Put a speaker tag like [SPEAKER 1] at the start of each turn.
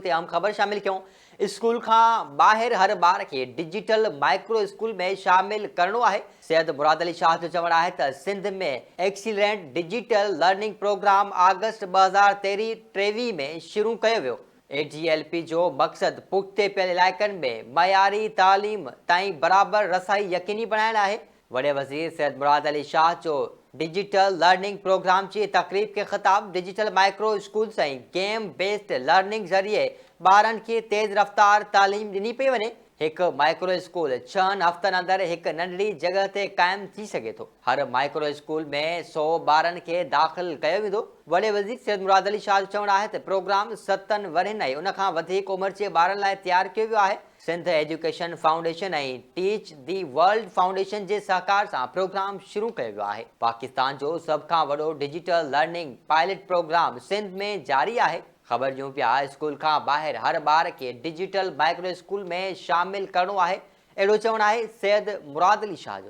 [SPEAKER 1] تي اهم خبر شامل ڪيون، اسڪول کان ٻاهر هر ٻار کي ڊجيٽل مائيڪرو اسڪول ۾ شامل ڪرڻو آهي، سيد مراد علي شاهه جو چوڻ آهي ته Sindh ۾ accelerate digital learning programme August 2023 ۾ شروع ڪيو ويو، اي ڊي ايل پي جو مقصد پٺتي پيل علائقن ۾ معياري تعليم تائين برابر رسائي يقيني بڻائڻ آهي، وڏي وزير سيد مراد علي شاهه جو ڊجيٽل لرننگ پروگرام جي تقريب کي خطاب، digital micro schools ۽ game based learning ذريعي ٻارن کي تيز رفتار تعليم ڏني پئي وڃي، هڪ مائيڪرو اسڪول ڇهن هفتن اندر هڪ ننڍڙي جڳهه تي قائم ٿي سگهي ٿو، هر مائيڪرو اسڪول ۾ سئو ٻارن کي داخل ڪيو ويندو، وڏي وزير سيد مراد علي شاهه جو چوڻ آهي ته پروگرام ستن ورهين ۽ ان کان وڌيڪ عمر جي ٻارن لاء تيار ڪيو ويو آهي، Sindh education foundation ۽ teach the world foundation جي سهڪار سان پروگرام شروع ڪيو ويو آهي. پاڪستان جو سڀ کان وڏو digital learning pilot programme Sindh ۾ جاري آهي. خبر ڏيون پيا اسڪول کان ٻاهر هر ٻار کي ڊجيٽل مائيڪرو اسڪول ۾ شامل ڪرڻو آهي اهڙو چوڻ آهي سيد مراد علي شاهه جو.